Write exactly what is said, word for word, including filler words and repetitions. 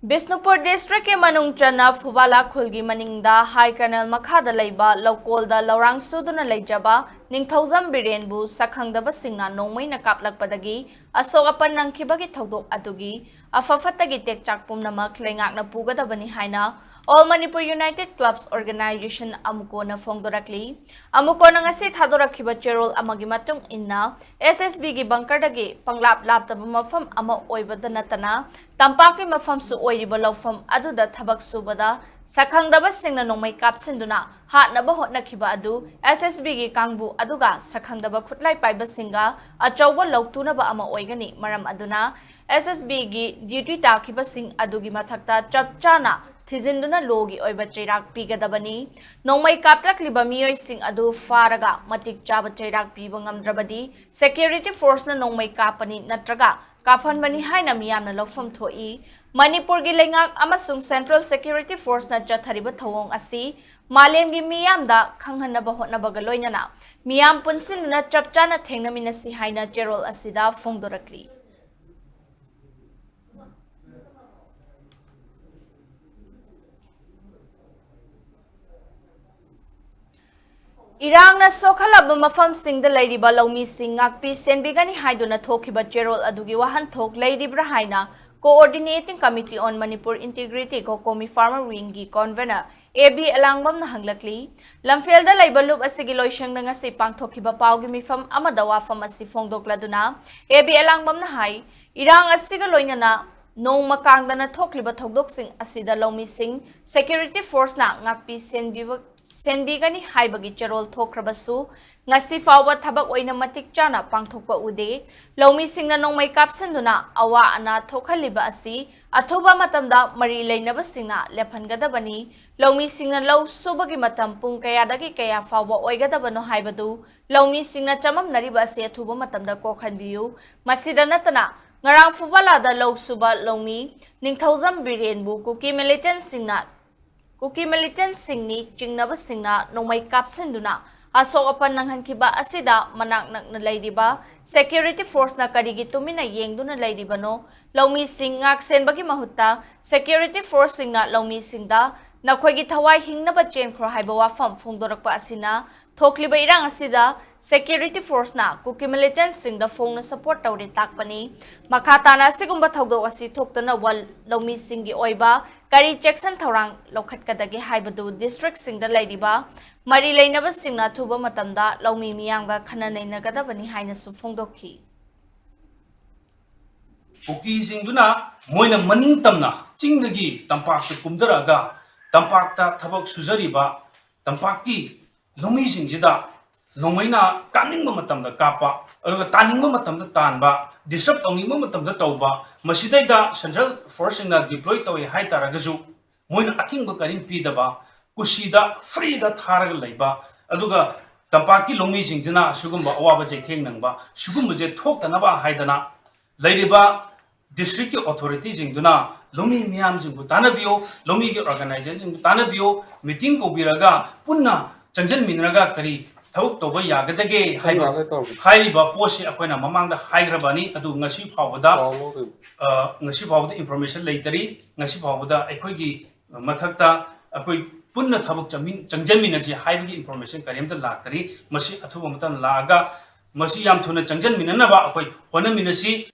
ꯕꯤꯁꯅꯨꯄꯨꯔ ꯗꯤꯁꯇ꯭ꯔꯤꯛꯀꯤ ꯃꯅꯨꯡ ꯆꯟꯅ ꯐꯨꯕꯥꯂꯥ ꯈꯨꯜꯒꯤ ꯃꯅꯤꯡꯗ ꯍꯥꯏ ꯀꯦꯅꯦꯜ ꯃꯈꯥꯗ ꯂꯩꯕ ꯂꯧꯀꯣꯜꯗ ꯂꯧꯔꯥꯡ ꯁꯨꯗꯨꯅ ꯂꯩꯖꯕ ꯅꯤꯡꯊꯧꯖꯝ ꯕꯤꯔꯦꯟꯕꯨ ꯁꯛꯈꯪꯗꯕꯁꯤꯡꯅ ꯅꯣꯡꯃꯩꯅ ꯀꯥꯞꯂꯛꯄꯗꯒꯤ ꯑꯁꯣꯛ ꯑꯄꯟ ꯅꯪꯈꯤꯕꯒꯤ ꯊꯧꯗꯣꯛ ꯑꯗꯨꯒꯤ ꯑꯐ ꯐꯠꯇꯒꯤ ꯇꯦꯛꯆꯥꯛ ꯄꯨꯝꯅꯃꯛ ꯂꯩꯉꯥꯛꯅ ꯄꯨꯒꯗꯕꯅꯤ ꯍꯥꯏꯅ All Manipur United Clubs Organization, ꯑꯃꯨꯀꯣꯅ ꯐꯣꯡꯗꯣꯔꯛꯂꯤ꯫ ꯑꯃꯨꯀꯣꯅ ꯉꯁꯤ ꯊꯥꯗꯣꯔꯛꯈꯤꯕ ꯆꯦꯔꯣꯜ ꯑꯃꯒꯤ ꯃꯇꯨꯡ ꯏꯟꯅ, ꯑꯦꯁ ꯑꯦꯁ ꯕꯤꯒꯤ ꯕꯪꯀꯔꯗꯒꯤ ꯄꯪꯂꯥꯞ ꯂꯥꯞꯇꯕ ꯃꯐꯝ ꯑꯃ ꯑꯣꯏꯕꯗ ꯅꯠꯇꯅ, ꯇꯝꯄꯥꯛꯀꯤ ꯃꯐꯝꯁꯨ ꯑꯣꯏꯔꯤꯕ ꯂꯧꯐꯝ ꯑꯗꯨꯗ ꯊꯕꯛ ꯁꯨꯕꯗ ꯁꯛꯈꯪꯗꯕꯁꯤꯡꯅ ꯅꯣꯡꯃꯩ ꯀꯥꯞꯁꯤꯟꯗꯨꯅ ꯍꯥꯠꯅꯕ ꯍꯣꯠꯅꯈꯤꯕ ꯑꯗꯨ ꯑꯦꯁ ꯑꯦꯁ ꯕꯤꯒꯤ ꯀꯥꯡꯕꯨ ꯑꯗꯨꯒ ꯁꯛꯈꯪꯗꯕ ꯈꯨꯠꯂꯥꯏ ꯄꯥꯏꯕꯁꯤꯡꯒ ꯑꯆꯧꯕ ꯂꯧꯇꯨꯅꯕ ꯑꯃ ꯑꯣꯏꯒꯅꯤ꯫ ꯃꯔꯝ ꯑꯗꯨꯅ ꯑꯦꯁ ꯑꯦꯁ ꯕꯤꯒꯤ ꯗ꯭ꯌꯨꯇꯤ ꯇꯥꯈꯤꯕꯁꯤꯡ ꯑꯗꯨꯒꯤ ꯃꯊꯛꯇ ꯆꯞ ꯆꯥꯅ ꯊꯤꯖꯤꯟꯗꯨꯅ ꯂꯣꯒꯤ ꯑꯣꯏꯕ ꯆꯩꯔꯥꯛ ꯄꯤꯒꯗꯕꯅꯤ꯫ ꯅꯣꯡꯃꯩ ꯀꯥꯞꯂꯛꯂꯤꯕ ꯃꯤꯑꯣꯏꯁꯤꯡ ꯑꯗꯨ ꯐꯥꯔꯒ ꯃꯇꯤꯛ ꯆꯥꯕ ꯆꯩꯔꯥꯛ ꯄꯤꯕ ꯉꯝꯗ꯭ꯔꯕꯗꯤ, ꯁꯦꯀ꯭ꯌꯨꯔꯤꯇꯤ ꯐꯣꯔꯁꯅ ꯅꯣꯡꯃꯩ ꯀꯥꯞꯄꯅꯤ ꯅꯠꯇ꯭ꯔꯒ ꯀꯥꯞꯍꯟꯕꯅꯤ ꯍꯥꯏꯅ ꯃꯤꯌꯥꯝꯅ ꯂꯧꯐꯝ ꯊꯣꯛꯏ꯫ ꯃꯅꯤꯄꯨꯔꯒꯤ ꯂꯩꯉꯥꯛ ꯑꯃꯁꯨꯡ ꯁꯦꯟꯇ꯭ꯔꯦꯜ ꯁꯦꯀ꯭ꯌꯨꯔꯤꯇꯤ ꯐꯣꯔꯁꯅ ꯆꯠꯊꯔꯤꯕ ꯊꯧꯑꯣꯡ ꯑꯁꯤ ꯃꯥꯂꯦꯝꯒꯤ ꯃꯤꯌꯥꯝꯗ ꯈꯪꯍꯟꯅꯕ ꯍꯣꯠꯅꯕꯒ ꯂꯣꯏꯅꯅ ꯃꯤꯌꯥꯝ ꯄꯨꯟꯁꯤꯟꯗꯨꯅ ꯆꯞ ꯆꯥꯅ ꯊꯦꯡꯅꯃꯤꯟꯅꯁꯤ ꯍꯥꯏꯅ ꯆꯦꯔꯣꯜ ꯑꯁꯤꯗ ꯐꯣꯡꯗꯣꯔꯛꯂꯤ꯫ ꯏꯔꯥꯡꯅ ꯁꯣꯛꯍꯜꯂꯕ ꯃꯐꯝꯁꯤꯡꯗ ꯂꯩꯔꯤꯕ ꯂꯧꯃꯤꯁꯤꯡ ꯉꯥꯛꯄꯤ ꯁꯦꯟꯕꯤꯒꯅꯤ ꯍꯥꯏꯗꯨꯅ ꯊꯣꯛꯈꯤꯕ ꯆꯦꯔꯣꯜ ꯑꯗꯨꯒꯤ ꯋꯥꯍꯟꯊꯣꯛ ꯂꯩꯔꯤꯕ꯭ꯔꯥ ꯍꯥꯏꯅ Coordinating Committee on Manipur Integrity, COCOMI Farmer Wingꯒꯤ convener ꯑꯦ ꯕꯤ ꯑꯦꯂꯥꯡꯕꯝꯅ ꯍꯪꯂꯛꯂꯤ꯫ ꯂꯝꯐꯦꯜꯗ ꯂꯩꯕ ꯂꯨꯞ ꯑꯁꯤꯒꯤ ꯂꯣꯏꯁꯪꯗ ꯉꯁꯤ ꯄꯥꯡꯊꯣꯛꯈꯤꯕ ꯄꯥꯎꯒꯤ ꯃꯤꯐꯝ ꯑꯃꯗ ꯋꯥꯐꯝ ꯑꯁꯤ ꯐꯣꯡꯗꯣꯛꯂꯗꯨꯅ ꯑꯦ ꯕꯤ ꯑꯦꯂꯥꯡꯕꯝꯅ ꯍꯥꯏ, ꯏꯔꯥꯡ ꯑꯁꯤꯒ ꯂꯣꯏꯅꯅ ꯅꯣꯡꯃ ꯀꯥꯡꯗꯅ ꯊꯣꯛꯂꯤꯕ ꯊꯧꯗꯣꯛꯁꯤꯡ ꯑꯁꯤꯗ ꯂꯧꯃꯤꯁꯤꯡ ꯁꯦꯀ꯭ꯌꯨꯔꯤꯇꯤ ꯐꯣꯔꯁꯅ ꯉꯥꯛꯄꯤ ꯁꯦꯟꯕꯤꯕ, ꯁꯦꯟꯕꯤꯒꯅꯤ ꯍꯥꯏꯕꯒꯤ ꯆꯦꯔꯣꯜ ꯊꯣꯛꯈ꯭ꯔꯕꯁꯨ, ꯉꯁꯤ ꯐꯥꯎꯕ ꯊꯕꯛ ꯑꯣꯏꯅ ꯃꯇꯤꯛ ꯆꯥꯅ ꯄꯥꯡꯊꯣꯛꯄ ꯎꯗꯦ꯫ ꯂꯧꯃꯤꯁꯤꯡꯅ ꯅꯣꯡꯃꯩ ꯀꯥꯞꯁꯤꯟꯗꯨꯅ ꯑꯋꯥ ꯑꯅꯥ ꯊꯣꯛꯍꯜꯂꯤꯕ ꯑꯁꯤ ꯑꯊꯨꯕ ꯃꯇꯝꯗ ꯃꯔꯤ ꯂꯩꯅꯕꯁꯤꯡꯅ ꯂꯦꯞꯍꯟꯒꯗꯕꯅꯤ꯫ ꯂꯧꯃꯤꯁꯤꯡꯅ ꯂꯧ ꯁꯨꯕꯒꯤ ꯃꯇꯝ ꯄꯨꯡ ꯀꯌꯥꯗꯒꯤ ꯀꯌꯥ ꯐꯥꯎꯕ ꯑꯣꯏꯒꯗꯕꯅꯣ ꯍꯥꯏꯕꯗꯨ ꯂꯧꯃꯤꯁꯤꯡꯅ ꯆꯃꯝꯅꯔꯤꯕ ꯑꯁꯤ ꯑꯊꯨꯕ ꯃꯇꯝꯗ ꯀꯣꯛꯍꯟꯕꯤꯌꯨ꯫ ꯃꯁꯤꯗ ꯅꯠꯇꯅ, ꯉꯔꯥꯡ ꯐꯨꯕꯥꯂꯥꯗ ꯂꯧ ꯁꯨꯕ ꯂꯧꯃꯤ ꯅꯤꯡꯊꯧꯖꯝ ꯕꯤꯔꯦꯟꯕꯨ ꯀꯨꯀꯤ ꯃꯤꯂꯤꯇꯦꯟꯁꯤꯡꯅ, ꯀꯨꯀꯤ ꯃꯤꯂꯤꯇꯦꯟꯁꯤꯡꯅꯤ ꯆꯤꯡꯅꯕꯁꯤꯡꯅ ꯅꯣꯡꯃꯩ ꯀꯥꯞꯁꯤꯟꯗꯨꯅ ꯑꯁꯣꯛ ꯑꯄꯟ ꯅꯪꯍꯟꯈꯤꯕ ꯑꯁꯤꯗ ꯃꯅꯥꯛ ꯅꯛꯅ ꯂꯩꯔꯤꯕ ꯁꯦꯀ꯭ꯌꯨꯔꯤꯇꯤ ꯐꯣꯔꯁꯅ ꯀꯔꯤꯒꯤ ꯇꯨꯃꯤꯟꯅ ꯌꯦꯡꯗꯨꯅ ꯂꯩꯔꯤꯕꯅꯣ? ꯂꯧꯃꯤꯁꯤꯡ ꯉꯥꯛꯁꯦꯟꯕꯒꯤ ꯃꯍꯨꯠꯇ security forceꯁꯤꯡꯅ ꯂꯧꯃꯤꯁꯤꯡꯗ "ꯅꯈꯣꯏꯒꯤ ꯊꯋꯥꯏ ꯍꯤꯡꯅꯕ ꯆꯦꯟꯈ꯭ꯔꯣ" ꯍꯥꯏꯕ ꯋꯥꯐꯝ ꯐꯣꯡꯗꯣꯔꯛꯄ ꯑꯁꯤꯅ ꯊꯣꯛꯂꯤꯕ ꯏꯔꯥꯡ ꯑꯁꯤꯗ security forceꯅ ꯀꯨꯀꯤ militantꯁꯤꯡꯗ ꯐꯣꯡꯅ support ꯇꯧꯔꯦ ꯇꯥꯛꯄꯅꯤ꯫ ꯃꯈꯥ ꯇꯥꯅ ꯑꯁꯤꯒꯨꯝꯕ ꯊꯧꯗꯣꯛ ꯑꯁꯤ ꯊꯣꯛꯇꯅꯕ ꯂꯧꯃꯤꯁꯤꯡꯒꯤ ꯑꯣꯏꯕ ꯀꯔꯤ ꯆꯦꯛꯁꯤꯟ ꯊꯧꯔꯥꯡ ꯂꯧꯈꯠꯀꯗꯒꯦ ꯍꯥꯏꯕꯗꯨ districtꯁꯤꯡꯗ ꯂꯩꯔꯤꯕ ꯃꯔꯤ ꯂꯩꯅꯕꯁꯤꯡꯅ ꯑꯊꯨꯕ ꯃꯇꯝꯗ ꯂꯧꯃꯤ ꯃꯤꯌꯥꯝꯒ ꯈꯟꯅ ꯅꯩꯅꯒꯗꯕꯅꯤ ꯍꯥꯏꯅꯁꯨ ꯐꯣꯡꯗꯣꯛꯈꯤ꯫ ꯀꯨꯀꯤꯁꯤꯡꯗꯨꯅ ꯃꯣꯏꯅ ꯃꯅꯤꯡ ꯇꯝꯅ ꯆꯤꯡꯗꯒꯤ ꯇꯝꯄꯥꯛꯇ ꯀꯨꯝꯊꯔꯛꯑꯒ ꯇꯝꯄꯥꯛꯇ ꯊꯕꯛ ꯁꯨꯖꯔꯤꯕ ꯇꯝꯄꯥꯛꯀꯤ ꯂꯧꯃꯤꯁꯤꯡꯁꯤꯗ ꯅꯣꯡꯃꯩꯅ ꯀꯥꯞꯅꯤꯡꯕ ꯃꯇꯝꯗ ꯀꯥꯞꯄ, ꯑꯗꯨꯒ ꯇꯥꯅꯤꯡꯕ ꯃꯇꯝꯗ ꯇꯥꯟꯕ, disturb ꯇꯧꯅꯤꯡꯕ ꯃꯇꯝꯗ ꯇꯧꯕ, ꯃꯁꯤꯗꯩꯗ central forceꯁꯤꯡꯅ deploy ꯇꯧꯏ ꯍꯥꯏ ꯇꯥꯔꯒꯁꯨ ꯃꯣꯏꯅ ꯑꯊꯤꯡꯕ ꯀꯔꯤꯝ ꯄꯤꯗꯕ, ꯀꯨꯁꯤꯗ freeꯗ ꯊꯥꯔꯒ ꯂꯩꯕ, ꯑꯗꯨꯒ ꯇꯝꯄꯥꯛꯀꯤ ꯂꯧꯃꯤꯁꯤꯡꯁꯤꯅ ꯁꯤꯒꯨꯝꯕ ꯑꯋꯥꯕ ꯆꯩꯊꯦꯡ ꯅꯪꯕ, ꯁꯤꯒꯨꯝꯕꯁꯦ ꯊꯣꯛꯇꯅꯕ ꯍꯥꯏꯗꯅ ꯂꯩꯔꯤꯕ districtꯀꯤ authorityꯁꯤꯡꯗꯨꯅ ꯂꯧꯃꯤ ꯃꯤꯌꯥꯝꯁꯤꯡꯕꯨ ꯇꯥꯟꯅꯕꯤꯌꯨ, ꯂꯧꯃꯤꯒꯤ organisationꯁꯤꯡꯕꯨ ꯇꯥꯟꯅꯕꯤꯌꯨ, meeting ꯀꯧꯕꯤꯔꯒ ꯄꯨꯟꯅ ꯆꯪꯁꯤꯟꯃꯤꯟꯅꯔꯒ ꯀꯔꯤ ꯊꯕꯛ ꯇꯧꯕ ꯌꯥꯒꯗꯒꯦ ꯍꯥꯏꯕ, ꯌꯥꯒꯦ ꯇꯧꯔꯤ꯫ ꯍꯥꯏꯔꯤꯕ ꯄꯣꯠꯁꯤ ꯑꯩꯈꯣꯏꯅ ꯃꯃꯥꯡꯗ ꯍꯥꯏꯈ꯭ꯔꯕꯅꯤ꯫ ꯑꯗꯨ ꯉꯁꯤ ꯐꯥꯎꯕꯗ, ꯄꯥꯎ ꯂꯧꯗꯣꯏꯅꯤ꯫ ꯑ, ꯉꯁꯤ ꯐꯥꯎꯕꯗ information ꯂꯩꯇꯔꯤ꯫ ꯉꯁꯤ ꯐꯥꯎꯕꯗ ꯑꯩꯈꯣꯏꯒꯤ ꯃꯊꯛꯇ ꯑꯩꯈꯣꯏ ꯄꯨꯟꯅ ꯊꯕꯛ ꯆꯪꯃꯤꯟ-, ꯆꯪꯁꯤꯟꯃꯤꯟꯅꯁꯤ ꯍꯥꯏꯕꯒꯤ information ꯀꯔꯤꯝꯇ ꯂꯥꯛꯇꯔꯤ꯫ ꯃꯁꯤ ꯑꯊꯨꯕ ꯃꯇꯝꯗ ꯂꯥꯛꯑꯒ ꯃꯁꯤ ꯌꯥꯝ ꯊꯨꯅ ꯆꯪꯁꯤꯟꯃꯤꯟꯅꯅꯕ ꯑꯩꯈꯣꯏ ꯍꯣꯠꯅꯃꯤꯟꯅꯁꯤ꯫